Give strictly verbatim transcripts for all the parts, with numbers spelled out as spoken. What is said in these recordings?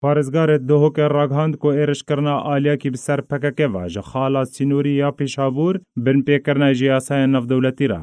Parêzgarê Duhokê ragihand ku êrişkirina aliyekî bi ser P K K ve ji xala sînorî ya Pêşabûr binpêkirine ji yasayên navdewletî re.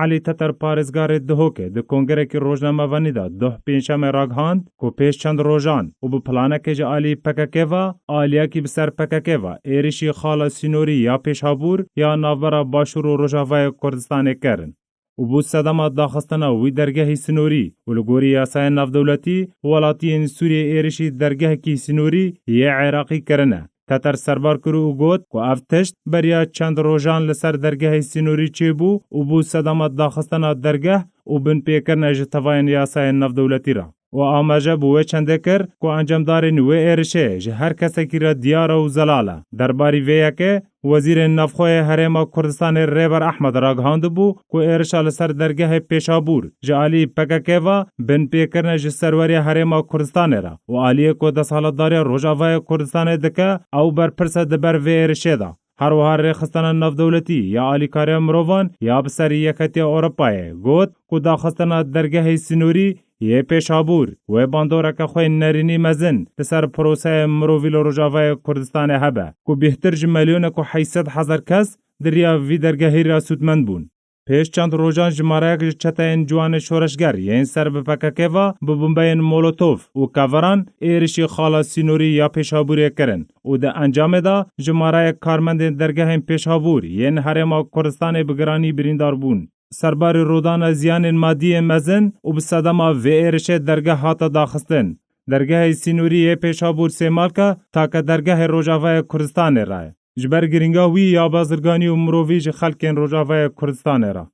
Elî Teter, parêzgarê Duhokê, di kongerekî rojnamevanî de doh pêncşemê ragihand ku pêş çend rojan û bi planekê ji alî P K K ve aliyekî bi ser P K K ve êrişî xala sînorî ya Pêşabûr ya navbera Başûr û Rojavayê Kurdistanê kirin. û bû sedema daxistina wî dergehî sinorî û li gorî yasayên navdewletî, welatiyên Sûriyê êrişî dergehekî sinorî yê Iraqî kirine. Teter serbar kir û got ku ev tişt beriya çend rojan li ser dergehê sinorî çêbû û bû sedema daxistina dergeh û binpêkirine ji tevayên yasayên navdewletî re. û amaje bi wê çendê kir ku encamdarên wê êrişê ji her kesekî re diyar e û zelal e. Derbarî vê yekê, Wezîrê Navxwe yê Herêma Kurdistanê Rêber Ehmed ragihandibû ku êrişa li ser dergehê Pêşabûr ji alî P K K ve binpêkirine ji serweriya Herêma Kurdistanê re û aliyê ku desthilatdariya Rojavayê Kurdistanê dike, ew berpirs e di ber vê êrişê de. Her wiha rêxistina navdewletî ya alîkariya mirovan ya bi ser Yeketiya Ewropayê got ku daxistina dergehê sînorî yê Pêşabûr wê bandoreke xwe nerînî mezin li ser proseyê mirovî li Rojavayê Kurdistanê hebe ku bêhtir ji milyonek û heyşt sed hezar kes di riya vî dergehî re sûdmend bûn. Pêş çend rojan jimareyek ji çeteyên ciwanê şoreşger yên ser bi P K K ve bi bombeyên molotov û keviran êrişî xala sînorî ya Pêşabûrê kirin û di encamê de jimareyek karmendên dergehên Pêşabûr yên Herêma Kurdistanê bi giranî birîndar bûn. Serbarî rûdana ziyanên madî yê mezin û bi sedema vê êrişê dergeh hate daxistin. Dergehê sînorî yê Pêşabûr sêmalk e, take dergehê Rojavayê Kurdistanê re ye. Ji ber girînga wî ya bazirganî û mirovî ji xelkên Rojavayê Kurdistanê re.